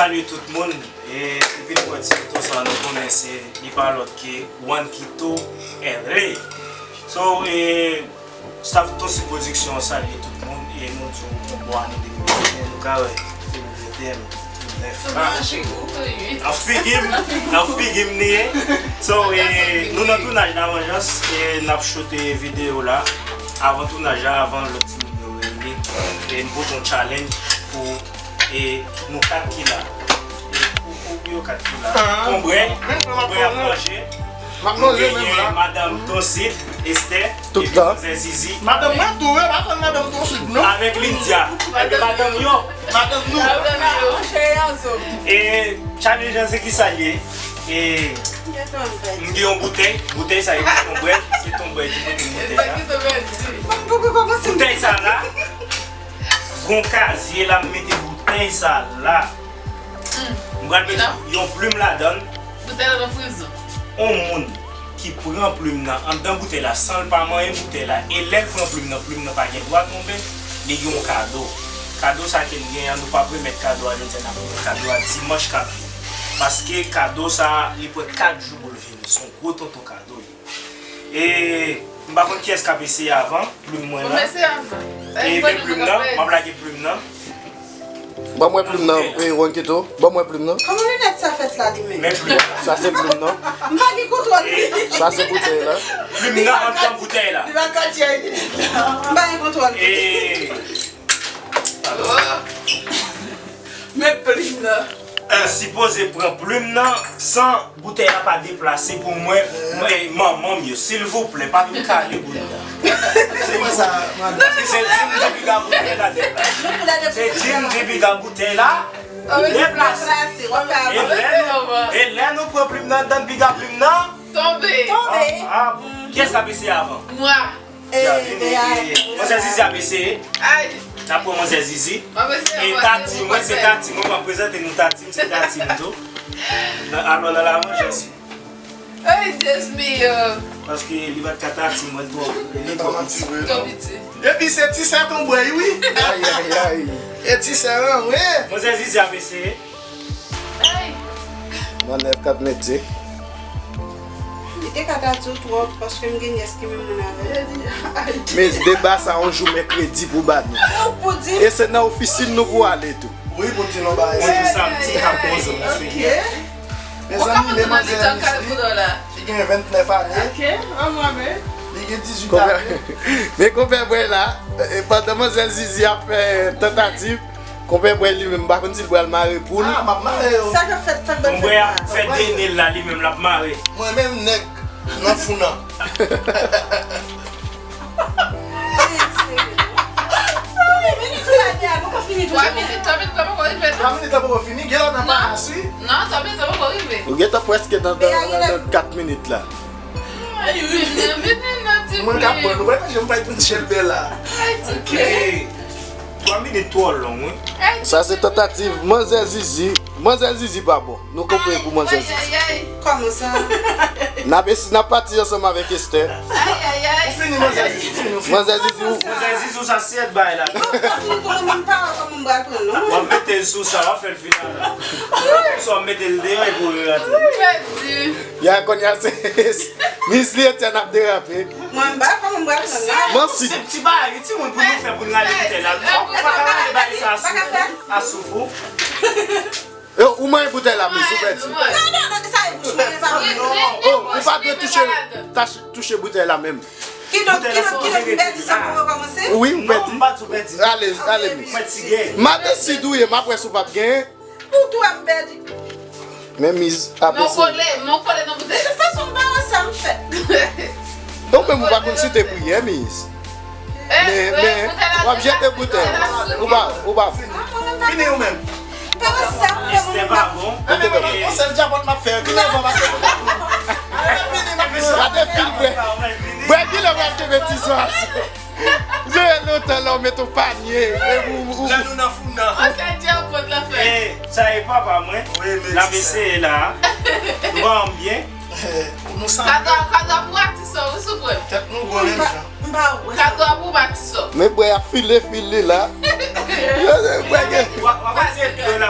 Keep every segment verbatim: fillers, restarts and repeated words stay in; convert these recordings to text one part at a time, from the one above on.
Salye tout moun. E epi nou wè ti foto sa, nou konnen se li pa lòt ke Juankito L A. So, e, staff Tonsi Production salye tout moun e nou di w bon ane de mil venteyen, nou ka wè de mil venteyen nou nèf la. Nan figi m, nan figi m li ye. So, e, nou nan tounaj La Vengeance e n ap choute videyo la. Avan tounaj la, avan lòt timoun yo rele, e m pote yon challenge pou e nou kat ki la. E pou, pou, pou yo kat ki la. Konbwè, konbwè ap manje. M ap manje menm la. Madanm Tonsit, Esther, epi manzè Zizi. Madanm mwen tou, wi, pa konn madanm Tonsit, non? Avèk Lindia. Epi madanm yo. Madanm nou. E challenge lan se ki sa l ye? E m gen yon boutèy, boutèy sa e pou konbwè, se konbwè ki pote m boutèy la. Boutèy sa la, gon kazye la, m mete boutèy sa la. M pral mete yon plim ladan l. Boutèy la nan prizon. On moun ki pran plim nan anndan boutèy la san l pa manyen boutèy la, e lè l pran plim nan, plim nan pa gen dwa tonbe, li gen yon kado. Kado sa ke l genyen an, nou p ap remèt kado a jodi a, n ap remèt kado a dimanch k ap vini. Paske kado sa a, li pran kat jou pou l vini. Se yon gwo tonton kado li ye. E m pa konn kiyès k ap eseye avan, plim mwen la. E men plim nan, m ap lage plim nan. Ban mwen plim nan, e, Juankito. Ban mwen plim nan. Kòman linèt sa fèt la li menm? Men plim nan. Sa se plim nan. M pa gen kontwòl li. Sa se boutèy la. Plim nan anndan boutèy la. Li pa ka tire linèt la. M pa gen kontwòl li. E. Men plim nan. Sipoze pran plim nan san boutèy la pa deplase pou mwen, mwen, manman m yo, silvouplè, pa vin kale boutèy la. Se di m di piga boutèy la deplase. Se di m di piga boutèy la deplase. E lè nou, e lè nou pran plim nan, anndan piga plim nan tonbe. Tonbe. Ah, ah, kiyès k ap eseye avan? Mwen. Manzè Zizi ap eseye. N ap pran Manzè Zizi. E Tati, mwen se Tati. Mwen m ap prezante nou Tati, m se Tati m tou. Nan, alò nan La Vengeance. Ay, Jezi, meyè. Paske li pa t ka Tati, mwen twò, li twò piti. Twò piti. Epi se ti sè tonbwèy, wi. Ay, ay, ay. E ti sè an, wi. Manzè Zizi ap eseye. Mannèv k ap mete. Li te ka ta di w twòp, paske m gen nyès ki menm moun avè l. Men deba sa yon jou mèkredi pou ba nou. E se nan ofisin nou pou ale tou. Wi, pou di nou bagay. Yon jou samdi, ka poze, monseyè. Mezanmi, men manzè Lis li, ki gen vennèf ane. Li gen dizuit ane. Men konpè bwè la, e, pandan manzè Zizi ap fè tantativ, konpè bwè li menm, m pa konn si l pral mare poul. Ah, m ap mare yo. Sa k ap fèt, sa k ap fèt la? Konpè ap fè de ne l la, li menm l ap mare. Mwen menm nèg nan fou nan. Twa minit, twa minit la poko rive. Twa minit la poko fini, gen lòt nan pa aswi. Non, twa minit la poko rive. Ou gentan prèske nan, nan, nan, nan kat minit la. Ay, vini, vini nan ti. Mwen ka pran, ou wè jan m bay pou chèlbè la. Ay, ti. Twa minit twò long, wi. Sa se tantativ manzè Zizi. Manzè Zizi pa bon. Nou konprann pou manzè Zizi. Kòman sa? N ap esi-, n ap pati ansanm avèk Esther. Ou fini manzè Zizi, ou fini, ou fini. Manzè Zizi, ou. Manzè Zizi, ou sa syèt bay la. Ou pa fini pou mwen, m pa wè kòman m pral pran l, non. W ap mete l sou sa, w ap fè l final la. Swa w mete l deyò epi w rantre. Ya kounye a se Miss li Etienne ap derape. Mwen m pa wè kòman m pral pran l la. Mansi. Se ti bagay, timoun pou nou fè pou n rale boutèy la. Ou pa ka rale bagay sa a souf ou. Yo, ou manyen boutèy la, Miss, ou pèdi. Non, non, non, sa e bouch mwen, e pa mwen. Oh, ou pa dwe touche, touche boutèy la menm. Kidonk, kidonk, kidonk, m pèdi sa pou rekòmanse? Wi, ou pèdi. Non, m pa di w pèdi. Ale, ale, Miss. Mwen ti gen. Madan Sid ou ye, m ap wè si w p ap genyen. Ou tou ap pèdi. Men Miss ap eseye. Mwen kole, mwen kole nan boutèy. De tout fason, m pa wè sa m fè. Ou menm ou pa konn si te priyè, Miss. Men, men, w ap jete boutèy. Ou pa, ou pa. Fini ou menm. M pa wè sa m fè, mwen menm. Esther pa bon. Enben, mwen pa konn sèl djabòt m ap fè. Vin anvan, pase nou pa pran. Gade fil bwè. Bwè, kilè w ap kenbe ti zwazo? Jere lontan lè w met yon panye. Lè nou nan fou nan. An sèl djabòt la fè. Sa e papa mwen. Wi, men n ap eseye la. Nou pa wè m byen? Nou sanble. Kado, kado pou Matisò, wi, souple. Tèt nou gwo menm jan. M pa wè sa. Kado pou Matisò. Men bwè ap file fil li la. Bwè gen. W ap, w ap eseye pi lwen la,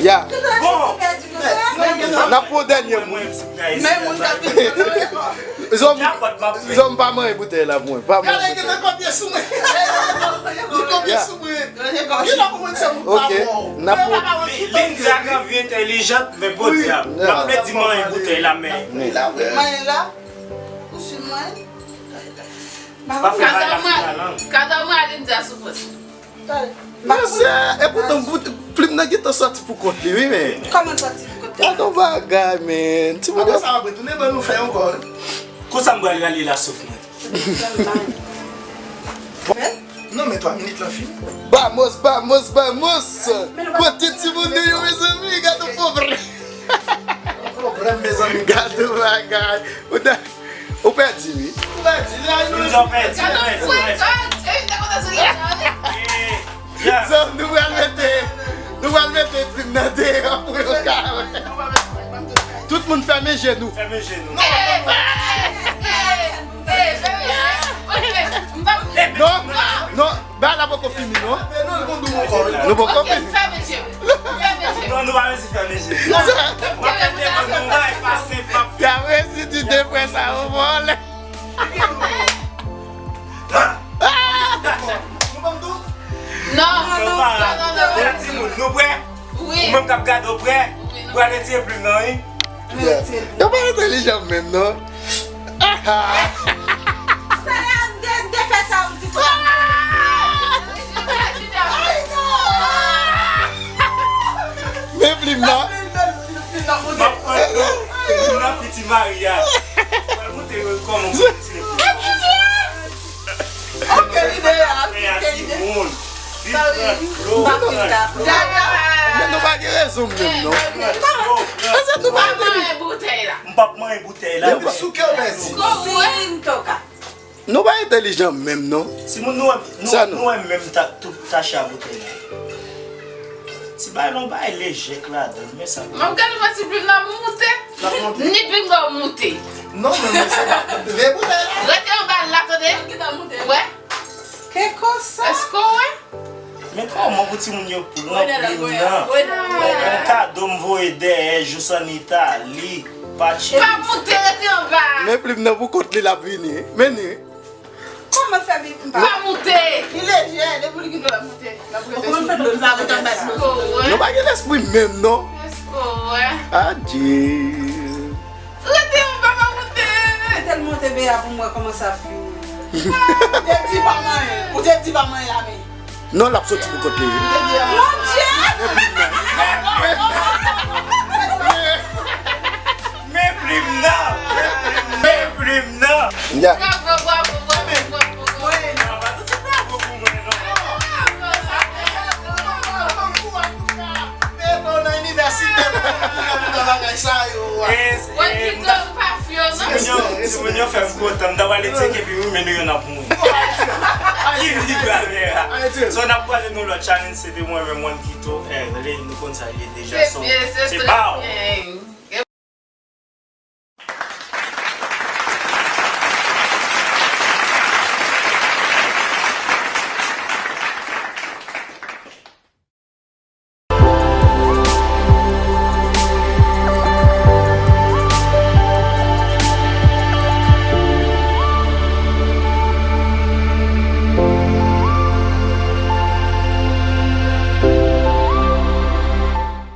Ya. Bon. N ap pran dènye moun. Men moun k ap vin. Zòm, zòm pa manyen boutèy la pou mwen. Pa manyen boutèy. Gade, gen nan kopye sou mwen. Li kopye sou mwen. Gen lè pou mwen se moun pa bon. N ap pran. Linda ka vin entèlijant, men podyab. N ap vle di manyen boutèy la, men. Manyen la. Ou sou mwen. Pa fè bagay la final, hein. Kado mwen, Linda sou pòs. Mesye, epoutan bout plim nan gentan sòti pou kont li, wi, men. Kòman l sòti pou kont li? Gad yon bagay, men. Timoun yo. Apre sa, w ap retounen ban nou fè ankò. Konsa m pral rale la souf mwen. Non, men twa minit lan fini. Vamos, vamos, vamos! Kote timoun nou yo, mezanmi? Gad yon pòv. Yon pwoblèm, mezanmi. Gad yon bagay. Ou ta- Ou pèdi, wi. Ou pèdi, la, nou. Ou pèdi, ou pèdi, ou pèdi. Zòm, nou pral mete, nou pral mete plim nan deyò pou yo ka wè. Tout moun fèmen je nou. Fèmen je nou. Non, non, bagay la poko fini, non. Nou poko fini. Non, nou pa resi fèmen je. Fèmen je. Y ap resi di de frè sa yo vòlè. Non, non, non, non, non. Timoun, nou prè? Wi. Ou menm k ap gade, w prè? Wi, nou prè. Pral retire plim nan, wi. Yo pa entèlijan menm, non. Sa a, de, de fè sa, ou di tou. Men plim nan. M ap pran plim nan, piti Maria. Mwen montre yo kòman pou retire plim nan. Ok, ide a, ok, ide. Timoun. Men nou pa gen rezon menm, non. Èske nou pa gen rezon? M p ap manyen boutèy la. Depi sou kè w pèdi. Nou pa entèlijan menm, non. Timoun, nou wè, nou, nou wè menm ta, tout tache a boutèy la. Ti bagay la, yon bagay lejè k ladan l, men sa. M ap gade mwen ti plim nan moute. Ni plim nan moute. Non, men, men se pa vye boutèy la. Rete anba l la, tande. Wè. Ke kosa? Èske w wè? Men kòman pou timoun yo pran plim nan? Yon kado m voye dèyè, jous ann Itali, pa tcheke. Pa moute, rete anba. Men plim nan pou kont li l ap vini. Men ni. Kòman fè vin m pa? Pa moute. Li lejè, depi li gen dlo l ap moute. L ap rete sou dlo, li pa rete anba dlo. Èske w wè? Nou pa gen lespri menm, non. Èske w wè? Adye. Rete anba, pa moute. Kite l monte, Bea, pou m wè kòman sa ap fini. Ou te di pa manyen, ou te di pa manyen la, men. Non, l ap soti pou kont li, wi. Mon Dieu! Men plim nan! Men plim nan! Ya. Bravo, bravo, bravo, bravo, bravo. Bravo, sa fè. Mete w nan inivèsite pou w vin nan bagay sa yo a. Mwen kite w pa fè yo, non? Timoun yo, timoun yo fè m kontan. M ta pral tcheke epi wi, men nou yo nan pou mwen. Ki li pral fè a? So, n ap kwaze nan lòt challenge, se te mwen menm, Juanquito, eh, nou konn sa l ye deja. So, se pa w.